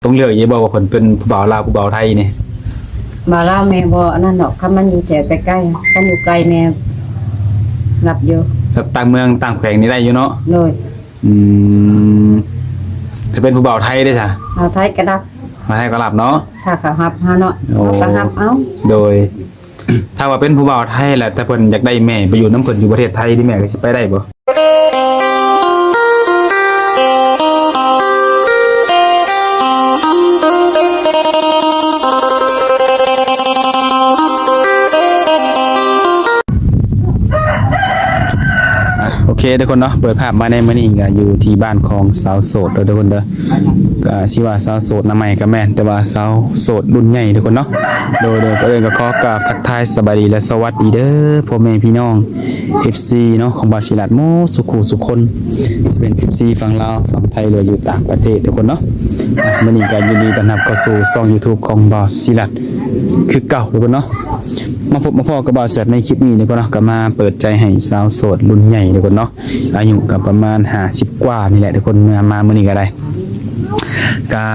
ຕ້ອງເລືອກຢູ່ບໍ່ວ່າເພິ່ນເປັນຜູ້ບ່າວລາວ ຜູ້ບ່າວໄທນີ້? ບ່າວລາວແມ່ບໍ່ອັນນັ້ນດອກ ຄັນມັນຢູ່ແຖວໃກ້ໆ ຄັນຢູ່ໄກແມ່ຮັບຢູ່. ແບບຕ່າງເມືອງຕ່າງແຂວງນີ້ໄດ້ຢູ່ເນາະ? ໂດຍ. ອືມ ຖ້າເປັນຜູ້ບ່າວໄທເດ້ຊະ? ບ່າວໄທກໍຮັບ. ບ່າວໄທກໍຮັບເນາະ? ຖ້າເຂົາຮັບເຮົາເນາະ ໂອ້ ເຮົາກໍຮັບເອົາ. ໂດຍ. ຖ້າວ່າເປັນຜູ້ບ່າວໄທລະ ຖ້າເພິ່ນຢາກໄດ້ແມ່ໄປຢູ່ນຳເພິ່ນຢູ່ປະເທດໄທນີ້ ແມ່ກໍຊິໄປໄດ້ບໍ່? ອ່ະ ໂອເຄທຸກຄົນເນາະ ເປີດພາບມາໃນມື້ນີ້ກໍຢູ່ທີ່ບ້ານຂອງສາວໂສດເດີທຸກຄົນເດີ. ກໍຊິວ່າສາວໂສດໜ້າໃໝ່ກໍແມ່ນ ແຕ່ວ່າສາວໂສດລຸ້ນໃຫຍ່ທຸກຄົນເນາະ. ໂດຍ ໂດຍ ກ່ອນອື່ນກໍຂໍກາບທັກທາຍສະບາຍດີ ແລະ ສະຫວັດດີເດີ ພໍ່ແມ່ພີ່ນ້ອງ ເອັຟຊີ ເນາະ ຂອງບ່າວສີລັດໝົດສູ່ຄູ່ສູ່ຄົນ ຊິເປັນ ເອັຟຊີ ຝັ່ງລາວ ຝັ່ງໄທ ຫຼືວ່າຢູ່ຕ່າງປະເທດທຸກຄົນເນາະ. ອ່ະ ມື້ນີ້ກໍຍິນດີຕ້ອນຮັບເຂົ້າສູ່ຊ່ອງ YouTube ຂອງບ່າວສີລັດຄືເກົ່າທຸກຄົນເນາະ. ມາພົບມາພໍ້ກັບບ່າວສີລັດໃນຄລິບນີ້ທຸກຄົນເນາະ ກໍມາເປີດໃຈໃຫ້ສາວໂສດລຸ້ນໃຫຍ່ທຸກຄົນເນາະ. ອາຍຸກໍປະມານຫ້າສິບກວ່ານີ້ແຫຼະທຸກຄົນ ເມື່ອມາມື້ນີ້ກໍໄດ້ ກະ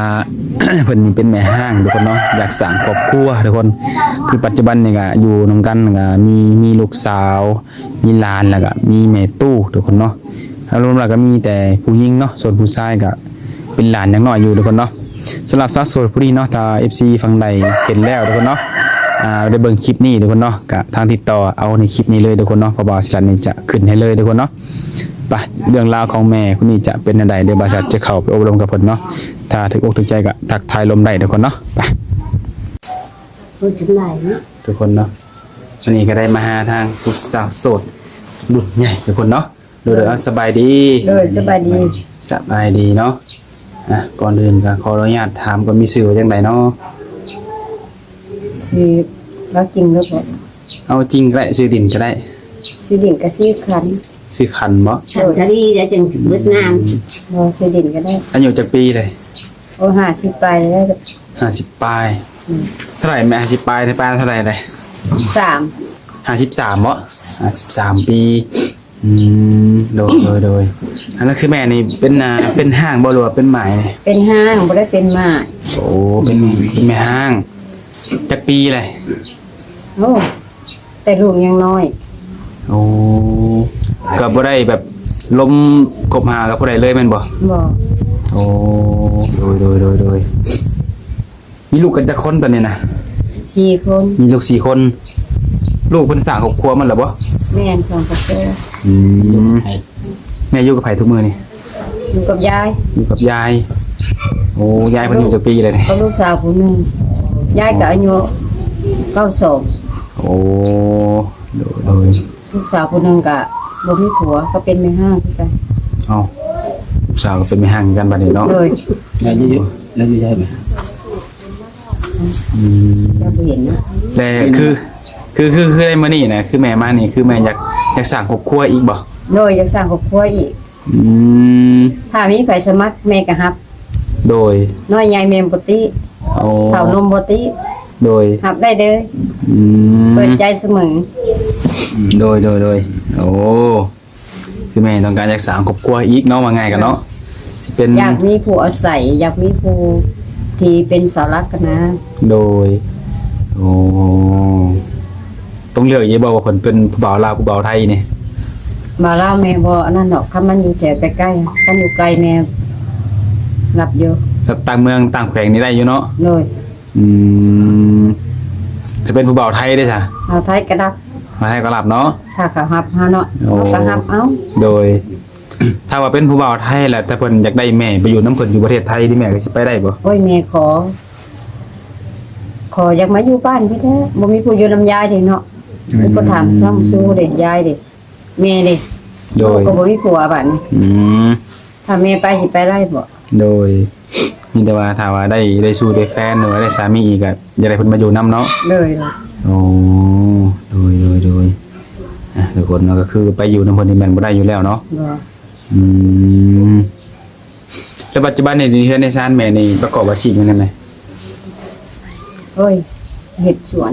ເພິ່ນນີ້ເປັນແມ່ຮ້າງທຸກຄົນເນາະ ຢາກສ້າງຄອບຄົວທຸກຄົນ. ຄືປັດຈຸບັນນີ້ກະຢູ່ນຳກັນ ກະມີ ມີລູກສາວ ມີຫຼານ ແລ້ວກະມີແມ່ຕູ້ທຸກຄົນເນາະ. ລວມແລ້ວກະມີແຕ່ຜູ້ຍິງເນາະ ສ່ວນຜູ້ຊາຍກະເປັນຫຼານຍັງນ້ອຍຢູ່ທຸກຄົນເນາະ. ສຳລັບສາວໂສດຜູ້ນີ້ເນາະ ຖ້າເອັຟຊີຝັ່ງໃດເຫັນແລ້ວທຸກຄົນເນາະ ອ່າ ໄດ້ເບິ່ງຄລິບນີ້ທຸກຄົນເນາະ ກະທາງຕິດຕໍ່ເອົາໃນຄລິບນີ້ເລີຍທຸກຄົນເນາະ ເພາະວ່າສິລັດນີ້ຈະຂຶ້ນໃຫ້ເລີຍທຸກຄົນເນາະ. ໄປ ເລື່ອງລາວຂອງແມ່ຄົນນີ້ຈະເປັນແນວໃດ ດຽວບ່າວສິລັດຈະເຂົ້າໄປໂອ້ລົມກັບເພິ່ນເນາະ. ຖ້າຖືກອົກຖືກໃຈກໍທັກທາຍລົມໄດ້ທຸກຄົນເນາະ. ໄປ ໂອ້ ຈຳໄດ້ເນາະ ທຸກຄົນເນາະ. ວັນນີ້ກໍໄດ້ມາຫາທາງຜູ້ສາວໂສດລຸ້ນໃຫຍ່ທຸກຄົນເນາະ. ໂດຍ ໂດຍ ເອົາ ສະບາຍດີ. ໂດຍ ສະບາຍດີ. ສະບາຍດີເນາະ. ອ່ະ ກ່ອນອື່ນກໍຂໍອະນຸຍາດຖາມກ່ອນ ມີຊື່ວ່າຈັ່ງໃດເນາະ? ຊື່ລາວຈິງຫຼືບໍ່? ເອົາຈິງກໍໄດ້ ຊື່ຫຼິ້ນກໍໄດ້. ຊື່ຫຼິ້ນກໍຊື່ຂັນ. ຊື່ຂັນບໍ? ຂັນທະວີແລ້ວຈຶ່ງເບິດນາມ. ບໍ່ ຊື່ຫຼິ້ນກໍໄດ້. ອາຍຸຈັກປີເລີຍ? ໂອ້ ຫ້າສິບປາຍແລ້ວ. ຫ້າສິບປາຍ. ອືມ ເທົ່າໃດແມ່? ຫ້າສິບປາຍ ປາຍເທົ່າໃດເລີຍ? ສາມ. ຫ້າສິບສາມບໍ? ຫ້າສິບສາມປີ. ອືມ ໂດຍ ໂດຍ ໂດຍ. ອັນນັ້ນຄືແມ່ນີ້ເປັນ ອ່າ ເປັນຮ້າງບໍ່ ຫຼືວ່າເປັນໝ້າຍ? ເປັນຮ້າງ ບໍ່ໄດ້ເປັນໝ້າຍ. ໂອ້ ເປັນ ເປັນແມ່ຮ້າງ. ຈັກປີແລ້ວ? ໂອ້ ແຕ່ລູກຍັງນ້ອຍ. ໂອ້ ກໍບໍ່ໄດ້ແບບລົມຄົບຫາກັບຜູ້ໃດເລີຍແມ່ນບໍ່? ບໍ່. ໂອ້ ໂດຍ ໂດຍ ໂດຍ ໂດຍ. ມີລູກກັນຈັກຄົນຕອນນີ້ນະ? ສີ່ຄົນ. ມີລູກສີ່ຄົນ. ລູກເພິ່ນສ້າງຄອບຄົວໝົດແລ້ວບໍ່? ແມ່ນ ສ້າງຄອບຄົວ. ອືມ ແມ່ຢູ່ກັບໃຜທຸກມື້ນີ້? ຢູ່ກັບຍາຍ. ຢູ່ກັບຍາຍ. ໂອ້ ຍາຍເພິ່ນອາຍຸຈັກປີແລ້ວນີ້? ກັບລູກສາວຜູ້ໜຶ່ງ. ຍາຍກໍອາຍຸເກົ້າສອງ. ໂອ້ ໂດຍ ໂດຍ. ລູກສາວຜູ້ໜຶ່ງກະບໍ່ມີຜົວ ກໍເປັນແມ່ຮ້າງຄືກັນ. ເອົ້າ ລູກສາວກໍເປັນແມ່ຮ້າງຄືກັນບັດນີ້ເນາະ. ໂດຍ. ແລ້ວຢູ່ ແລ້ວຢູ່ໃສແມ່? ອືມ ຍັງບໍ່ເຫັນເນາະ. ແຕ່ຄື ຄື ຄື ຄືໄດ້ມື້ນີ້ນະ ຄືແມ່ມານີ້ ຄືແມ່ຢາກ ຢາກສ້າງຄອບຄົວອີກບໍ່? ໂດຍ ຢາກສ້າງຄອບຄົວອີກ. ອືມ ຖ້າມີໃຜສະໝັກແມ່ກໍຮັບ. ໂດຍ. ນ້ອຍໃຫຍ່ແມ່ບໍ່ຕິ. ໂອ້ ເຖົ້າໜຸ່ມບໍ່ຕິ. ໂດຍ. ຮັບໄດ້ເດີ. ອືມ ເປີດໃຈສະເໝີ. ໂດຍ ໂດຍ ໂດຍ. ໂອ້ ຄືແມ່ຕ້ອງການຢາກສ້າງຄອບຄົວອີກເນາະ ວ່າງ່າຍກັນເນາະ. ເອີ ຊິເປັນ ຢາກມີຜູ້ອາໄສ ຢາກມີຜູ້ທີ່ເປັນເສົາຫຼັກຫັ້ນນະ. ໂດຍ. ໂອ້ ຕ້ອງເລືອກຢູ່ບໍ່ວ່າເພິ່ນເປັນຜູ້ບ່າວລາວ ຜູ້ບ່າວໄທນີ້? ບ່າວລາວແມ່ບໍ່ອັນນັ້ນດອກ ຄັນມັນຢູ່ແຖວໃກ້ໆ ຄັນຢູ່ໄກແມ່ຮັບຢູ່. ແບບຕ່າງເມືອງຕ່າງແຂວງນີ້ໄດ້ຢູ່ເນາະ? ໂດຍ. ອືມ ຖ້າເປັນຜູ້ບ່າວໄທເດ້ຊະ? ບ່າວໄທກໍຮັບ. ບ່າວໄທກໍຮັບເນາະ? ຖ້າເຂົາຮັບເຮົາເນາະ. ໂອ້ ເຮົາກໍຮັບເອົາ. ໂດຍ. ຖ້າວ່າເປັນຜູ້ບ່າວໄທລະ ຖ້າເພິ່ນຢາກໄດ້ແມ່ໄປຢູ່ນຳເພິ່ນຢູ່ປະເທດໄທນີ້ ແມ່ກໍຊິໄປໄດ້ບໍ່? ໂອ້ຍ ແມ່ຂໍ ຂໍຢາກມາຢູ່ບ້ານພີ້ແຫຼະ ບໍ່ມີຜູ້ຢູ່ນຳຍາຍເດ້ເນາະ. ອືມ ມີຜູ້ຖາມຄຳຊູເດ້ ຍາຍເດ້ ແມ່ເດ້. ໂດຍ. ລູກກໍບໍ່ມີຜົວບາດນີ້. ອືມ ຖ້າແມ່ໄປຊິໄປໄດ້ບໍ່? ໂດຍ. ມີແຕ່ວ່າຖ້າວ່າໄດ້ ໄດ້ຊູ້ໄດ້ແຟນ ຫຼືວ່າໄດ້ສາມີອີກ ກໍຢາກໄດ້ເພິ່ນມາຢູ່ນຳເນາະ. ໂດຍ. ໂອ້ ໂດຍ ໂດຍ ໂດຍ. ອ່ະ ທຸກຄົນເນາະ ກໍຄືໄປຢູ່ນຳເພິ່ນນີ້ແມ່ນບໍ່ໄດ້ຢູ່ແລ້ວເນາະ. ບໍ່. ອືມ ແລ້ວປັດຈຸບັນນີ້ ເຮືອນໃນຊານແມ່ນີ້ປະກອບອາຊີບຫຍັງແດ່ແມ່? ໂອ້ຍ ເຮັດສວນ.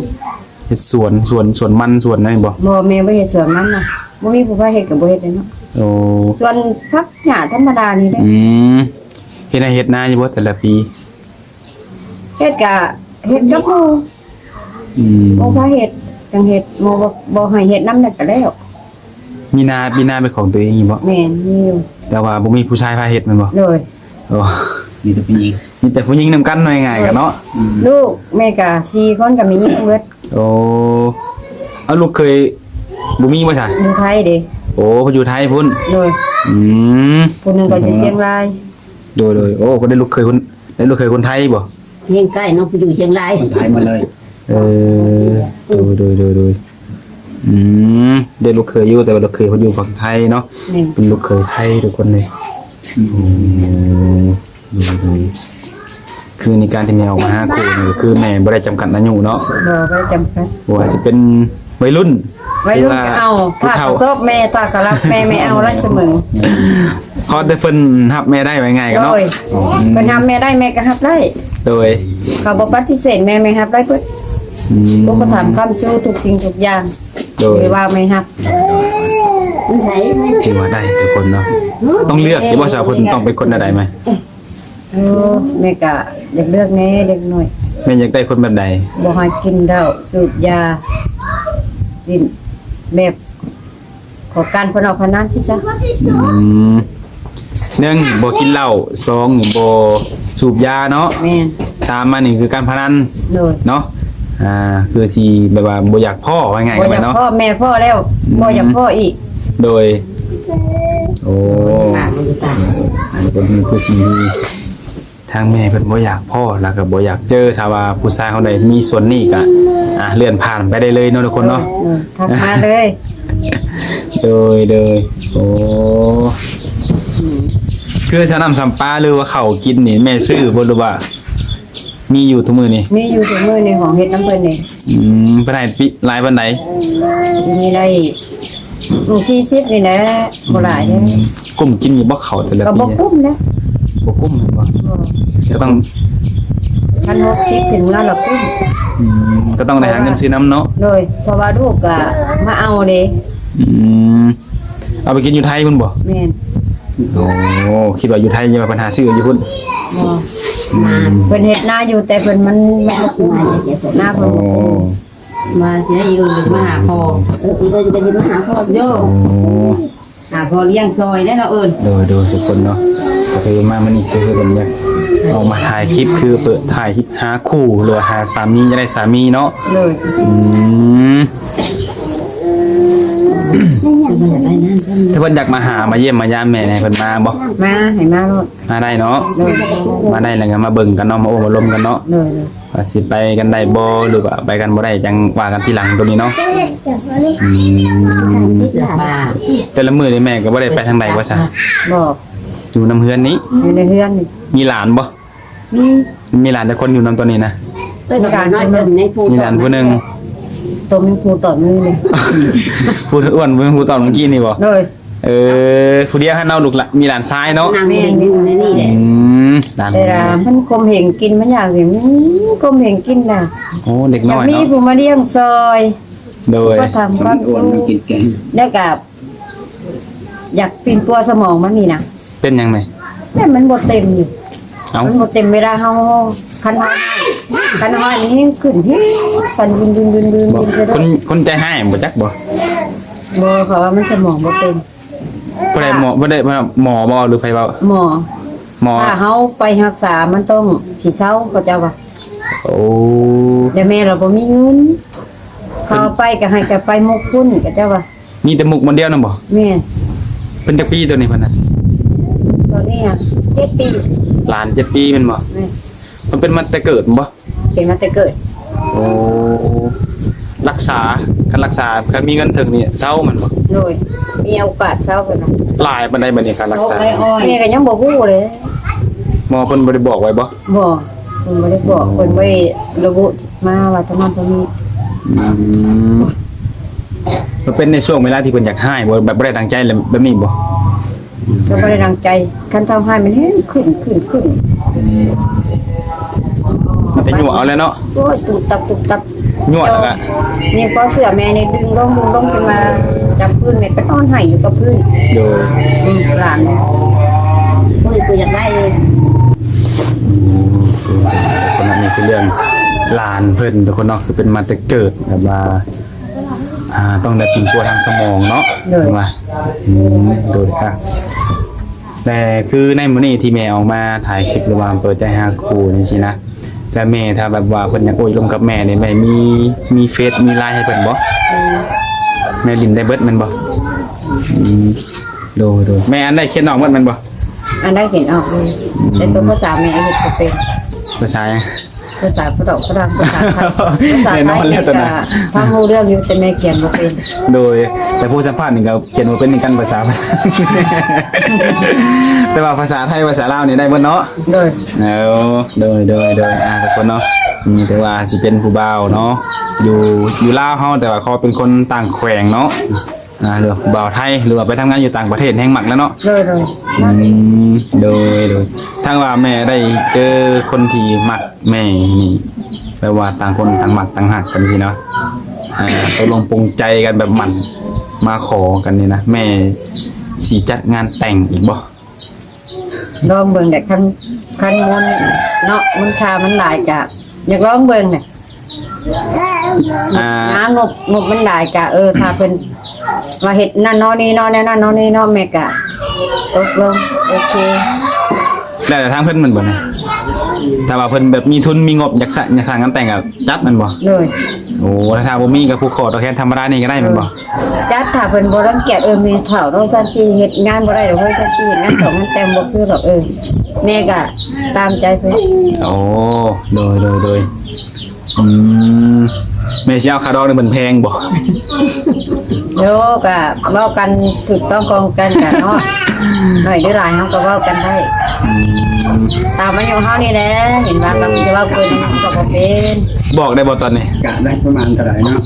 ເຮັດສວນ ສວນ ສວນມັນ ສວນຫຍັງບໍ່? ບໍ່ ແມ່ບໍ່ເຮັດສວນມັນນະ ບໍ່ມີຜູ້ພາເຮັດກໍບໍ່ເຮັດເລີຍເນາະ. ໂອ້ ສວນຜັກຫຍ້າທຳມະດານີ້ແຫຼະ. ອືມ ເຮັດໄຮ່ເຮັດນາຢູ່ບໍ່ແຕ່ລະປີ? ເຮັດກະເຮັດກັບໝູ່ ອືມ ໝູ່ພາເຮັດ ຈັ່ງເຮັດ ໝູ່ບໍ່ ບໍ່ໃຫ້ເຮັດນຳ ແລ້ວກະແລ້ວ. ມີນາ ມີນາເປັນຂອງຕົວເອງຢູ່ບໍ່? ແມ່ນ ມີຢູ່ ແຕ່ວ່າບໍ່ມີຜູ້ຊາຍພາເຮັດແມ່ນບໍ່? ໂດຍ ໂອ້ ມີແຕ່ຜູ້ຍິງ ມີແຕ່ຜູ້ຍິງນຳກັນ ວ່າງ່າຍໆ ກະເນາະ. ອືມ ລູກແມ່ກະສີ່ຄົນ ກະມີຍິງເບິດ. ໂອ້ ເອົາ ລູກເຂີຍບໍ່ມີບໍ່ຊະ? ຢູ່ໄທເດ້. ໂອ້ ເພິ່ນຢູ່ໄທພຸ້ນ. ໂດຍ ອືມ ຜູ້ໜຶ່ງກະຢູ່ຊຽງລາຍ. ໂດຍໆ ໂອ້ ກະໄດ້ລູກເຂີຍຄົນ ໄດ້ລູກເຂີຍຄົນໄທບໍ່? ແຮງໃກ້ເນາະ ຜູ້ຢູ່ຊຽງລາຍ ຄົນໄທໝົດເລີຍ. ເອີ ໂດຍໆໆໆ ອືມ ໄດ້ລູກເຂີຍຢູ່ ແຕ່ວ່າລູກເຂີຍເພິ່ນຢູ່ຝັ່ງໄທເນາະ. ແມ່ນ ເປັນລູກເຂີຍໄທທຸກຄົນເລີຍ. ອືມ ໂດຍໆ ຄືໃນການທີ່ແມ່ອອກມາຫາຄູ່ນີ້ ກະຄືແມ່ບໍ່ໄດ້ຈຳກັດອາຍຸເນາະ. ບໍ່ ບໍ່ໄດ້ຈຳກັດ ບໍ່ວ່າຊິເປັນ ໄວລຸ້ນ ໄວລຸ້ນກະເອົາ ຖ້າເຂົາຊອບແມ່ ຖ້າເຂົາຮັກແມ່ ແມ່ເອົາໄດ້ສະເໝີ. ຂໍແຕ່ເພິ່ນຮັບແມ່ໄດ້ ວ່າງ່າຍໆ ກະເນາະ. ໂດຍ ເພິ່ນຮັບແມ່ໄດ້ ແມ່ກະຮັບໄດ້. ໂດຍ ເຂົາບໍ່ປະຕິເສດແມ່ ແມ່ຮັບໄດ້ເບິດ. ອືມ ອຸປະຖຳຄ້ຳຊູທຸກສິ່ງທຸກຢ່າງ. ໂດຍ ຫຼືວ່າແມ່ຮັບ ຖືວ່າໄດ້ທຸກຄົນເນາະ. ຕ້ອງເລືອກຢູ່ບໍ່ຊະ ເພິ່ນຕ້ອງເປັນຄົນແນວໃດແມ່? ໂອ້ ແມ່ກະຢາກເລືອກແດ່ເດັກນ້ອຍ. ແມ່ຢາກໄດ້ຄົນແບບໃດ? ບໍ່ໃຫ້ກິນເຫຼົ້າ ສູບຢາ ຫຼິ້ນແບບ ຂໍການພະນັນ ພະນັນຊີ້ຊະ. ອືມ ໜຶ່ງ ບໍ່ກິນເຫຼົ້າ ສອງ ບໍ່ສູບຢາເນາະ. ແມ່ນ ສາມ ມານີ້ຄືການພະນັນ. ໂດຍ ເນາະ ອ່າ ຄືຊິແບບວ່າບໍ່ຢາກພໍ້ ວ່າງ່າຍໆ ບໍ່ຢາກພໍ້ເນາະ. ແມ່ພໍ້ແລ້ວ ອືມ ບໍ່ຢາກພໍ້ອີກ. ໂດຍ ໂອ້ ອັນນີ້ກະຄືສິ່ງທີ່ ທາງແມ່ເພິ່ນບໍ່ຢາກພໍ້ ແລ້ວກະບໍ່ຢາກເຈີ. ຖ້າວ່າຜູ້ຊາຍຄົນໃດມີສ່ວນນີ້ກະ ອ່າ ເລື່ອນຜ່ານໄປໄດ້ເລີຍເນາະທຸກຄົນເນາະ. ເອີ ທັກມາເລີຍ. ໂດຍໆ ໂອ້ ອືມ ຄືຊຳນ້ຳຊຳປາ ຫຼືວ່າເຂົ້າກິນນີ້ແມ່ຊື້ບໍ່ ຫຼືວ່າມີຢູ່ທຸກມື້ນີ້? ມີຢູ່ທຸກມື້ນີ້ ຂອງເຮັດນຳເພິ່ນນີ້. ອືມ ເພິ່ນໃຫ້ປີ ຫຼາຍປານໃດ? ມີໄດ້ ສີ່ສິບນີ້ແຫຼະ ບໍ່ຫຼາຍເດ້. ອືມ ກຸ້ມກິນຢູ່ບໍ່ເຂົ້າແຕ່ລະປີ? ກະບໍ່ກຸ້ມເດ້. ບໍ່ກຸ້ມແມ່ນບໍ່? ບໍ່ ກະຕ້ອງ ຄັນຫົກສິບຂຶ້ນເມືອລະກຸ້ມ. ອືມ ກະຕ້ອງໄດ້ຫາເງິນຊື້ນຳເນາະ. ໂດຍ ເພາະວ່າລູກກະມາເອົາເດ້. ອືມ ເອົາໄປກິນຢູ່ໄທພຸ້ນບໍ່? ແມ່ນ. ໂອ້ ຄິດວ່າຢູ່ໄທ ຢ່າວ່າເພິ່ນຫາຊື້ຢູ່ພຸ້ນ. ບໍ່ ອືມ ເພິ່ນເຮັດນາຢູ່ ແຕ່ເພິ່ນມັນ ມັນບໍ່ກຸ້ມ ນາເພິ່ນບໍ່ກຸ້ມ. ໂອ້ ວ່າຊິໃຫ້ອີ່ເອີ່ນມາຫາພໍ່. ເອີ ອີ່ເອີ່ນກະຊິມາຫາພໍ່ຢູ່. ໂອ້ ຫາພໍ່ລ້ຽງຊ່ອຍແດ່ເນາະເອີ່ນ. ໂດຍໆ ທຸກຄົນເນາະ ກະຖືມາມື້ນີ້ຄືເພິ່ນຢາກອອກມາຖ່າຍຄລິບ ຄືເປີດຖ່າຍຄລິບຫາຄູ່ ຫຼືວ່າຫາສາມີ ຢາກໄດ້ສາມີເນາະ. ໂດຍ ອືມ ແຕ່ເພິ່ນຢາກມາຫາ ມາຢ້ຽມມາຢາມແມ່ ໃຫ້ເພິ່ນມາບໍ່? ມາ ໃຫ້ມາໂລດ. ມາໄດ້ເນາະ. ໂດຍ ມາໄດ້ແລ້ວກະມາເບິ່ງກັນເນາະ ມາໂອ້ມາລົມກັນເນາະ. ໂດຍໆ ວ່າຊິໄປກັນໄດ້ບໍ່ ຫຼືວ່າໄປກັນບໍ່ໄດ້ ຈັ່ງວ່າກັນທີຫຼັງໂຕນີ້ເນາະ. ອືມ ແຕ່ລະມື້ນີ້ແມ່ກະບໍ່ໄດ້ໄປທາງໃດບໍ່ຊະ? ບໍ່ ຢູ່ນຳເຮືອນນີ້. ຢູ່ໃນເຮືອນນີ້. ມີຫຼານບໍ່? ມີ. ມີຫຼານຈັກຄົນຢູ່ນຳຕອນນີ້ນະ? ມີຫຼານຜູ້ໜຶ່ງ. ໂຕມີຜູ້ຕອນມື້ນີ້ ຜູ້ອ້ວນ ຜູ້ຕອນມື້ກີ້ນີ້ບໍ່? ໂດຍ ເອີ ຜູ້ດຽວຫັ້ນເນາະ ລູກຫຼານ ມີຫຼານຊາຍເນາະ. ແມ່ນ ຢູ່ໃນນີ້ແຫຼະ. ອືມ ຫຼານ ເວລາມັນຂົ່ມເຫງກິນ ມັນຢາກນີ້ ມັນຂົ່ມເຫງກິນນະ. ໂອ້ ເດັກນ້ອຍເນາະ ຢາກມີຜູ້ມາລ້ຽງຊ່ອຍ. ໂດຍ ເພື່ອທຳຄວາມສຸກ ແລ້ວກະຢາກປິ່ນປົວສະໝອງມັນນີ້ນະ. ເປັນຫຍັງແມ່? ແມ່ນມັນບໍ່ເຕັມນີ້. ເອົ້າ ມັນບໍ່ເຕັມ ເວລາເຮົາ ຄັນເຮົາ ຄັນເຮົານີ້ແຮງຂຶ້ນ ເຮງສັ່ນວືນໆໆໆ ບໍ່ ຄົນ ຄົນໃຈຮ້າຍບໍ່ຈັກບໍ່? ບໍ່ ເພາະວ່າມັນສະໝອງບໍ່ເຕັມ. ຜູ້ໃດໝໍ ຜູ້ໃດ ໝໍບໍ່ ຫຼືໃຜເວົ້າ? ໝໍ ໝໍ ຖ້າເຮົາໄປຮັກສາ ມັນຕ້ອງຊິເຊົາ ເຂົາເຈົ້າວ່າ. ໂອ້ ແຕ່ແມ່ລະບໍ່ມີເງິນ ເຂົາໄປກະໃຫ້ກະໄປມຸກພຸ້ນ ເຂົາເຈົ້າວ່າ. ມີແຕ່ມຸກບ່ອນດຽວນຳບໍ່? ແມ່ນ. ເພິ່ນຈັກປີໂຕນີ້ເພິ່ນນະ? ໂຕນີ້ອະ ເຈັດປີ. ຫຼານເຈັດປີແມ່ນບໍ່? ແມ່ນ. ມັນເປັນມາແຕ່ເກີດບໍ່? ເປັນມາແຕ່ເກີດ. ໂອ້ ລັກສາ ຄັນລັກສາ ຄັນມີເງິນເຖິງນີ້ເຊົາແມ່ນບໍ່? ໂດຍ ມີໂອກາດເຊົາເພິ່ນວ່າ. ຫຼາຍປານໃດບັດນີ້ຄ່າລັກສາ? ແມ່ກະຍັງບໍ່ຮູ້ເລີຍ. ໝໍເພິ່ນບໍ່ໄດ້ບອກໄວ້ບໍ່? ບໍ່ ເພິ່ນບໍ່ໄດ້ບອກ ເພິ່ນບໍ່ໄດ້ລະບຸມາວ່າເທົ່ານັ້ນເທົ່ານີ້. ອືມ ມັນເປັນໃນຊ່ວງເວລາທີ່ເພິ່ນຢາກຮ້າຍບໍ່ ແບບບໍ່ໄດ້ຕັ້ງໃຈແບບນີ້ບໍ່? ກະບໍ່ໄດ້ດັ່ງໃຈ ຄັນເຮົາໃຫ້ມັນແຮງຂຶ້ນ ຂຶ້ນ ຂຶ້ນ. ອືມ ມັນກະຍົວະເອົາແລ້ວເນາະ. ໂອ້ຍ ຕຸບຕັບ ຕຸບຕັບ ຍົວະແລ້ວກະ ນີ້ພໍເສື້ອແມ່ນີ້ດຶງລົງ ດຶງລົງ ຈົນວ່າຈຳພື້ນ ແມ່ກະນອນໄຫ້ຢູ່ກັບພື້ນ. ໂດຍ ອືມ ຫຼານ ໂອ້ຍ ກູຢາກໄດ້ເລີຍ. ອືມ ຄົນນັ້ນນີ້ຄື ເລື່ອງຫຼານເພິ່ນທຸກຄົນເນາະ ຄືເປັນມາແຕ່ເກີດ ແບບວ່າ ອ່າ ຕ້ອງໄດ້ປິ່ນປົວທາງສະໝອງເນາະ ໂດຍ ເພິ່ນວ່າ ອືມ ໂດຍ ອ່ະ ແຕ່ຄືໃນມື້ນີ້ທີ່ແມ່ອອກມາຖ່າຍຄລິບ ຫຼືວ່າເປີດໃຈຫາຄູ່ຈັ່ງຊີ້ນະ ແຕ່ແມ່ ຖ້າແບບວ່າເພິ່ນຢາກໂອ້ລົມກັບແມ່ນີ້ ແມ່ມີ ມີເຟສ ມີໄລນ໌ໃຫ້ເພິ່ນບໍ່? ອືມ ແມ່ຫຼິ້ນໄດ້ເບິດແມ່ນບໍ່? ອືມ ໂດຍ ໂດຍ ແມ່ອັນໃດຂຽນອອກເບິດແມ່ນບໍ່? ອັນໃດຂຽນອອກເບິດ ອືມ ແຕ່ຕົວພາສາແມ່ເຮັດບໍ່ເປັນ. ພາສາຫຍັງ? ພາສາຝຣັ່ງ ຝຣັ່ງ ພາສາໄທ ພາສາໄທນີ້ກະຟັງຮູ້ເລື່ອງຢູ່ ແຕ່ແມ່ຂຽນບໍ່ເປັນ. ໂດຍ ແຕ່ຜູ້ສຳພາດນີ້ກະຂຽນບໍ່ເປັນຄືກັນພາສາ ແຕ່ວ່າພາສາໄທ ພາສາລາວນີ້ໄດ້ເບິດເນາະ. ໂດຍ ເອີ ໂດຍ ໂດຍ ໂດຍ ອ່າ ທຸກຄົນເນາະ ອືມ ຖືວ່າຊິເປັນຜູ້ບ່າວເນາະ ຢູ່ ຢູ່ລາວເຮົາ ແຕ່ວ່າຂໍເປັນຄົນຕ່າງແຂວງເນາະ ອ່າ ຫຼືວ່າຜູ້ບ່າວໄທ ຫຼືວ່າໄປທຳງານຢູ່ຕ່າງປະເທດແຮ່ງມັກແລ້ວເນາະ. ໂດຍ ໂດຍ ອືມ ໂດຍ ໂດຍ ຖ້າວ່າແມ່ໄດ້ເຈີຄົນທີ່ມັກແມ່ນີ້ ແບບວ່າຕ່າງຄົນຕ່າງມັກຕ່າງຮັກກັນຊີ້ເນາະ ອ່າ ຕົກລົງປົງໃຈກັນແບບໝັ້ນ ມາຂໍກັນນີ້ນະ ແມ່ຊິຈັດງານແຕ່ງອີກບໍ່? ລອງເບິ່ງແຫຼະ ຄັນ ຄັນມູນເນາະ ມູນຄ່າມັນຫຼາຍກະຢາກລອງເບິ່ງແຫຼະ. ອ່າ ງົບ ງົບມັນຫຼາຍກະ ເອີ ຖ້າເພິ່ນວ່າເຮັດນັ້ນເນາະ ນີ້ເນາະ ແນວນັ້ນເນາະ ນີ້ເນາະ ແມ່ກະຕົກລົງ ໂອເຄ. ແລ້ວແຕ່ທາງເພິ່ນແມ່ນບໍ່ນີ້? ຖ້າວ່າເພິ່ນແບບມີທຶນມີງົບ ຢາກສະ ຢາກສ້າງງານແຕ່ງກະຈັດແມ່ນບໍ່? ໂດຍ ໂອ້ ຖ້າ ຖ້າບໍ່ມີກະຜູກຄໍຕໍ່ແຂນທຳມະດານີ້ກະໄດ້ແມ່ນບໍ່? ໂດຍ ຈັດ ຖ້າເພິ່ນບໍ່ລັງກຽດ ເອີ ແມ່ເຖົ້າເນາະ ຊັ້ນຊິເຮັດງານບໍ່ໄດ້ດອກເວີຍ ຊັ້ນຊິເຮັດງານຕອກງານແຕ່ງບໍ່ຄືດອກ ເອີ ແມ່ກະຕາມໃຈເພິ່ນ. ໂອ້ ໂດຍ ໂດຍ ໂດຍ ອືມ ແມ່ຊິເອົາຄ່າດອງນີ້ມັນແພງບໍ່? ໂຍ ກະເວົ້າກັນຖືກຕ້ອງຄອງກັນກະເນາະ ໜ້ອຍຫຼືຫຼາຍເຮົາກະເວົ້າກັນໄດ້ ອືມ ຕາມອາຍຸເຮົານີ້ແຫຼະ ເຫັນວ່າກຳລັງຈະເວົ້າເກີນເຮົາກະບໍ່ເປັນ. ບອກໄດ້ບໍ່ຕອນນີ້? ກະໄດ້ປະມານເທົ່າໃດເນາະ?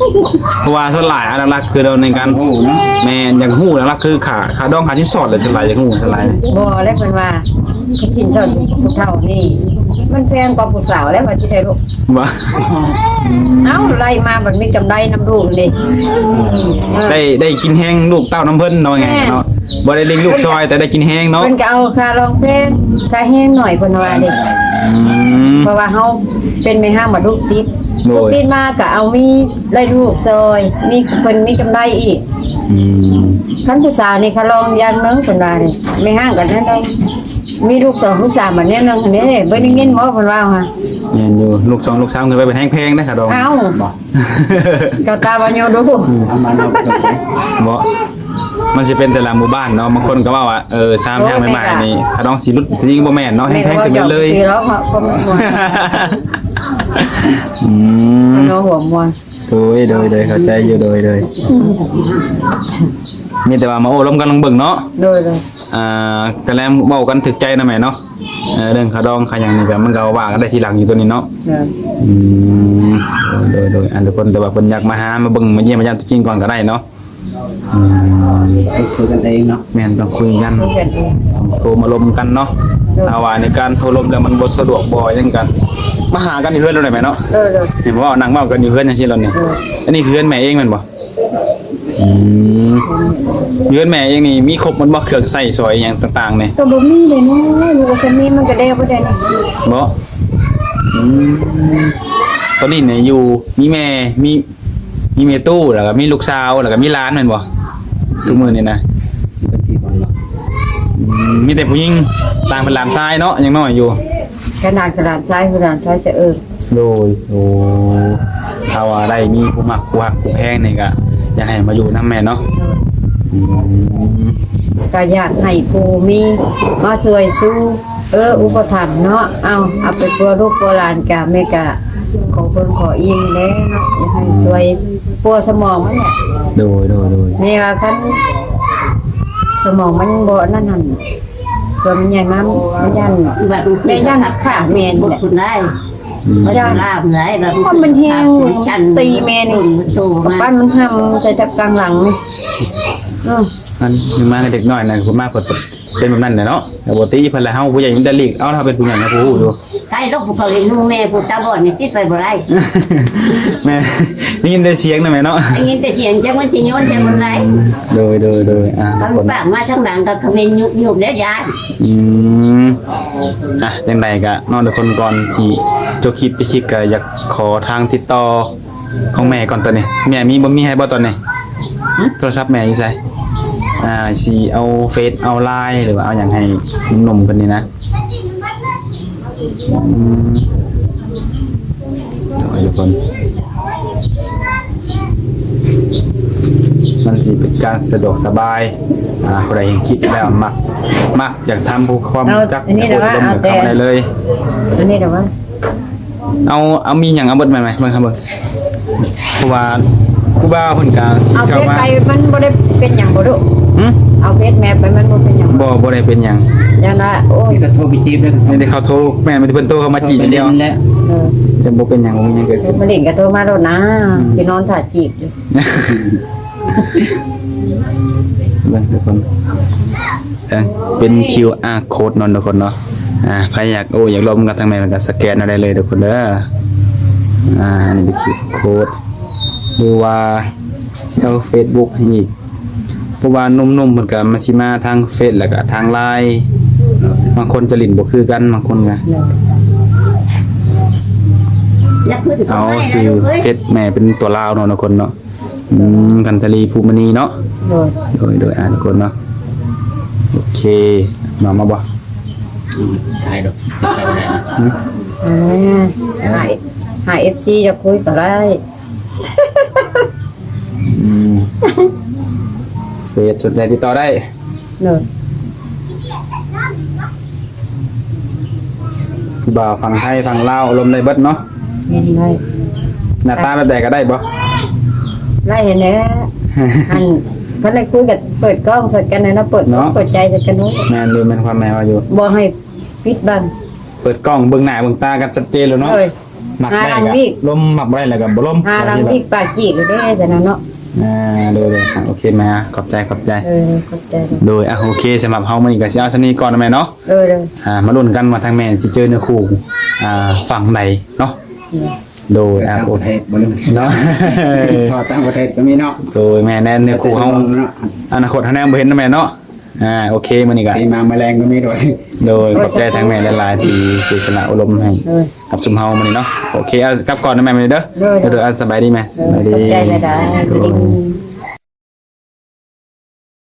ເພາະວ່າສ່ວນຫຼາຍອັນຫຼັກໆຄືເລື່ອງໃນການຮູ້ເນາະ ແມ່ນ ຢາກຮູ້ຫຼັກໆຄືຄ່າ ຄ່າດອງຄ່າສິນສອດແຫຼະ ສ່ວນຫຼາຍຢາກຮູ້ສ່ວນຫຼາຍ. ບໍ່ແລ້ວເພິ່ນວ່າ ສິນສອດຜູ້ເຖົ້ານີ້ ມັນແພງກວ່າຜູ້ສາວແລ້ວວ່າຊິໄດ້ລູກ ວ່າ ເອົ້າ ໄລ່ມາບັດມີກຳໄລນຳລູກນີ້ ເອີ ໄດ້ ໄດ້ກິນແຮງລູກເຕົ້ານຳເພິ່ນເນາະ ແມ່ນ ງ່າຍເນາະ ບໍ່ໄດ້ລ້ຽງລູກຊ່ອຍ ແຕ່ໄດ້ກິນແຮງເນາະ ເພິ່ນກະເອົາຄ່າລອງແພງ ຄ່າແຮງໜ້ອຍເພິ່ນວ່າເດ້ ອືມ ເພາະວ່າເຮົາເປັນແມ່ຮ້າງບັດລູກຕິດ ໂດຍ ລູກຕິດມາກະເອົາມີໄດ້ລູກຊ່ອຍ ມີ ເພິ່ນມີກຳໄລອີກ ອືມ ຄັນຜູ້ສາວນີ້ຄ່າລອງຢ່າງໜຶ່ງເພິ່ນວ່າເດ້ ແມ່ຮ້າງກະແນວໜຶ່ງ ມີລູກສອງລູກສາມບັດແນວໜຶ່ງຫັ້ນເດ້ ບໍ່ໄດ້ຍິນບໍ່ເພິ່ນເວົ້າຫະ? ແມ່ນຢູ່ ລູກສອງລູກສາມຂຶ້ນໄປເພິ່ນແຮງແພງເດ້ຄ່າດອງ ເອົ້າ ບໍ່ ກະຕາມອາຍຸດູ ອືມ ປະມານນັ້ນ ບໍ່ ມັນຊິເປັນແຕ່ລະໝູ່ບ້ານເນາະ ບາງຄົນກະເວົ້າວ່າ ເອີ ສາມແຮງໃໝ່ໆນີ້ຄ່າດອງຊິຫຼຸດ ທີ່ຈິງບໍ່ແມ່ນເນາະ ແຮງແພງຂຶ້ນເລີຍ ແມ່ກະເວົ້າຫຍອກຊື່ໆດອກເນາະ ຄວາມໝາຍ ອືມ ເນາະ ຫົວມ່ວນ ໂດຍ ໂດຍ ໂດຍ ເຂົ້າໃຈຢູ່ ໂດຍ ໂດຍ ມີແຕ່ວ່າມາໂອ້ລົມກັນລອງເບິ່ງເນາະ ໂດຍ ໂດຍ ອ່າ ກະແລມເວົ້າກັນຖືກໃຈນະແມ່ເນາະ ເອີ ເລື່ອງຄ່າດອງຄ່າຫຍັງນີ້ກະ ມັນກະວ່າກັນໄດ້ທີຫຼັງຢູ່ໂຕນີ້ເນາະ ໂດຍ ອືມ ໂດຍ ໂດຍ ອັນທຸກຄົນ ແຕ່ວ່າເພິ່ນຢາກມາຫາ ມາເບິ່ງ ມາຢ້ຽມມາຢາມຕົວຈິງກ່ອນກະໄດ້ເນາະ ອືມ ຕ້ອງຄຸຍກັນເອງເນາະ ແມ່ນ ຕ້ອງຄຸຍກັນ ຄຸຍກັນເອງ ໂທມາລົມກັນເນາະ ໂດຍ ຖ້າວ່າໃນການໂທລົມແລ້ວມັນບໍ່ສະດວກບໍ່ຫຍັງກະ ມາຫາກັນຢູ່ເຮືອນໂລດແຫຼະແມ່ເນາະ ໂດຍ ໂດຍ ເຫັນບໍ່ ນັ່ງເວົ້າກັນຢູ່ເຮືອນຈັ່ງຊີ້ໂລດນີ້ ໂດຍ ອັນນີ້ຄືເຮືອນແມ່ເອງແມ່ນບໍ່? ອືມ ເຮືອນແມ່ເອງນີ້ມີຄົບໝົດບໍ່ ເຄື່ອງໃຊ້ສອຍອີ່ຫຍັງຕ່າງໆນີ້? ກະບໍ່ມີເດເນາະ ຢູ່ກັບຄົນນີ້ມັນກະແດ່ບໍ່ໄດ້ເນາະ ບໍ່ ອືມ ຕອນນີ້ນີ້ຢູ່ ມີແມ່ ມີ ມີແມ່ຕູ້ ແລ້ວກະມີລູກສາວ ແລ້ວກະມີຫຼານແມ່ນບໍ່? ທຸກມື້ນີ້ນະ ມີແຕ່ຜູ້ຍິງ ຕ່າງເປັນຫຼານຊາຍເນາະ ຍັງນ້ອຍຢູ່ ຂະໜາດກະຫຼານຊາຍ ຜູ້ຫຼານຊາຍສະເອີ່ ໂດຍ ໂອ້ ຖ້າວ່າໄດ້ມີຜູ້ມັກຜູ້ຮັກຜູ້ແພງນີ້ກະຢາກໃຫ້ມາຢູ່ນຳແມ່ເນາະ ໂດຍ ອືມ ກະຢາກໃຫ້ຜູ້ມີມາຊ່ວຍຊູ ເອີ ອຸປະຖຳເນາະ ເອົາ ເອົາໄປປົວລູກປົວຫຼານກະ ແມ່ກະຂໍເບິ່ງຂໍອີງແດ່ເນາະ ຢາກໃຫ້ຊ່ວຍປົວສະໝອງມັນແຫຼະ ໂດຍ ໂດຍ ໂດຍ ແມ່ວ່າຄັນສະໝອງມັນບໍ່ອັນນັ້ນຫັ້ນ ຕົວມັນໃຫຍ່ມາ ມັນຢ້ານ ແມ່ຢ້ານຂ້າແມ່ນີ້ແຫຼະ ອືມ ຢ້ານລາມຫຼາຍແບບ ເພາະມັນແຮງຕີແມ່ນີ້ ປານມັນຫ້ຳໃສ່ກາງຫຼັງນີ້ ເອີ ອັນມາເດັກນ້ອຍນະ ມາເປັນແບບນັ້ນແຫຼະເນາະ ແຕ່ບໍ່ຕີເພິ່ນແຫຼະ ເຮົາຜູ້ໃຫຍ່ຍັງໄດ້ຫຼີກ ເອົາ ຖ້າເປັນຜູ້ໃຫຍ່ເຮົາບໍ່ຮູ້ຢູ່ ໃກ້ລົບຜູ້ເຂົາເຫັນໜູແມ່ຜູ້ຕາບອດນີ້ຕິດໄປບໍ່ໄດ້ ແມ່ ໄດ້ຍິນແຕ່ສຽງນະແມ່ເນາະ ໄດ້ຍິນແຕ່ສຽງ ຈັກມັນຊິໂຍນໃສ່ບ່ອນໃດ ໂດຍ ໂດຍ ໂດຍ ອ່າ ປາກມາທາງຫຼັງກະຂະເໝັນຍຸບໆແລ້ວຢ້ານ ອືມ ອ່ະ ຈັ່ງໃດກະເນາະ ທຸກຄົນ ກ່ອນຊິ ຈົບຄລິບ ປິດຄລິບ ກໍຢາກຂໍທາງຕິດຕໍ່ຂອງແມ່ກ່ອນຕອນນີ້. ແມ່ມີ ບໍ່ມີໃຫ້ບໍ່ຕອນນີ້? ຫຶ? ໂທລະສັບແມ່ຢູ່ໃສ? ອ່າ ຊິເອົາເຟສ ເອົາລາຍ ຫຼືວ່າເອົາຫຍັງໃຫ້ໜຸ່ມໆເພິ່ນນີ້ນະ. ອືມ ທຸກຄົນ ມັນຊິເປັນການສະດວກສະບາຍ. ອ່າ ຜູ້ໃດເຫັນຄລິບແລ້ວມັກ ມັກຢາກຖາມຜູ້ຄວາມ ເອົາ ຈັກ ອັນນີ້ລະວ່າ ຢາກໂອ້ ເອົາແຕ່ ເຂົ້າມາໄດ້ເລີຍ. ອັນນີ້ລະວ່າ ເອົາ ເອົາມີຫຍັງເອົາເບິດແມ່ນໄໝ? ເບິ່ງ ເບິ່ງ ເພາະວ່າຄູບາເພິ່ນກະຊິ ເອົາເຟສໄປ ເຂົ້າມາ ມັນບໍ່ໄດ້ເປັນຫຍັງບໍ່ລູກ? ຫຶ? ເອົາເຟສແມ່ໄປ ມັນບໍ່ເປັນຫຍັງບໍ່? ບໍ່ ບໍ່ໄດ້ເປັນຫຍັງ. ຢ້ານວ່າ ໂອ້ຍ ມີກະໂທໄປຈີບເດີ. ມີແຕ່ເຂົາໂທ ແມ່ນ ມີແຕ່ເພິ່ນໂທເຂົ້າມາຈີບຢ່າງດຽວ. ໂທໄປຫຼິ້ນແຫຼະ. ເອີ ຈະບໍ່ເປັນຫຍັງ ບໍ່ມີຫຍັງເກີດຂຶ້ນ. ໂທມາຫຼິ້ນກະໂທມາໂລດນາ. ອືມ ຊິນອນຖ້າຈີບຢູ່. ເບິ່ງທຸກຄົນ ເອີ ເປັນຄິວອາໂຄດເນາະທຸກຄົນເນາະ. ອ່າ ໃຜຢາກໂອ້ ຢາກລົມກັບທາງແມ່ ມັນກະສະແກນເອົາໄດ້ເລີຍທຸກຄົນເດີ. ອ່າ ອັນນີ້ເປັນຄິວອາໂຄດ ຫຼືວ່າຊິເອົາເຟສບຸກໃຫ້ອີກ ເພາະວ່າໜຸ່ມໆເພິ່ນກະມາ ຊິມາທາງເຟສ ແລ້ວກະທາງລາຍ. ບາງຄົນຈະຫຼິ້ນບໍ່ຄືກັນ ບາງຄົນກະ ເອົາຊື່ເຟສແມ່ເປັນຕົວລາວເນາະທຸກຄົນເນາະ. ອືມ ກັນທະລີ ພູມະນີເນາະ. ໂດຍ ໂດຍ ໂດຍ ອ່າ ທຸກຄົນເນາະ. ໂອເຄ ມາ ມາບໍ່? ອືມ ຖ່າຍດອກ ຖ່າຍບໍ່ໄດ້ນະ. ຫຶ? ເອີ ຫາ ຫາເອັຟຊີຢາກຄຸຍກະໄດ້. ອືມ ເຟສສົນໃຈຕິດຕໍ່ໄດ້. ໂດຍ ຜູ້ບ່າວຝັ່ງໄທຝັ່ງລາວລົມໄດ້ເບິດເນາະ. ລົມໄດ້. ໜ້າຕາແບບໃດກະໄດ້ບໍ່? ໄດ້ຫັ້ນແຫຼະ. ອັນ ຄັນໄດ້ຄຸຍກະເປີດກ້ອງໃສ່ກັນນະ ເປີດ ເນາະ ເປີດໃຈໃສ່ກັນເນາະ. ແມ່ນຢູ່ ແມ່ນຄວາມແມ່ເວົ້າຢູ່ ບໍ່ໃຫ້ປິດບັງ. ເປີດກ້ອງເບິ່ງໜ້າເບິ່ງຕາກັນຊັດເຈນແລ້ວເນາະ. ໂດຍ ມັກໄດ້ກະລົມ ມັກບໍ່ໄດ້ແລ້ວກະບໍ່ລົມ. ຫາຫຼັງວິກປາກຈີກເດ້ຊັ້ນນະເນາະ. ອ່າ ໂດຍໆ ອ່າ ໂອເຄແມ່ ຂອບໃຈ ຂອບໃຈ. ເອີ ຂອບໃຈ. ໂດຍ ອ່າ ໂອເຄ ສຳລັບເຮົາມື້ນີ້ກະຊິເອົາສ່ຳນີ້ກ່ອນນະແມ່ເນາະ. ເອີ ໂດຍ. ອ່າ ມາລຸ້ນກັນວ່າທາງແມ່ຊິເຈີເນື້ອຄູ່ ອ່າ ຝັ່ງໃດເນາະ. ໂດຍ ອ່າ ຕ່າງປະເທດບໍ່ ເນາະ ເພາະຕ່າງປະເທດກະມີເນາະ. ໂດຍ ແມ່ນແນ່ ເນື້ອຄູ່ເຮົາ ອະນາຄົດເຮົາແນມບໍ່ເຫັນນະແມ່ເນາະ. ອ່າ ໂອເຄ ມື້ນີ້ກະ ປີມາມະແລງກະມີໂດຍ. ໂດຍ ຂອບໃຈທາງແມ່ຫຼາຍໆ ທີ່ເສຍສະຫຼະໂອ້ລົມໃຫ້ ໂດຍ ກັບຊຸມເຮົາມື້ນີ້ເນາະ. ໂອເຄ ອ່າ ກັບກ່ອນນະແມ່ມື້ນີ້ເດີ. ໂດຍ ໂດຍ ອ່າ ສະບາຍດີແມ່. ໂດຍ ສະບາຍດີ ຂອບໃຈຫຼາຍໆ. ໂດຍ.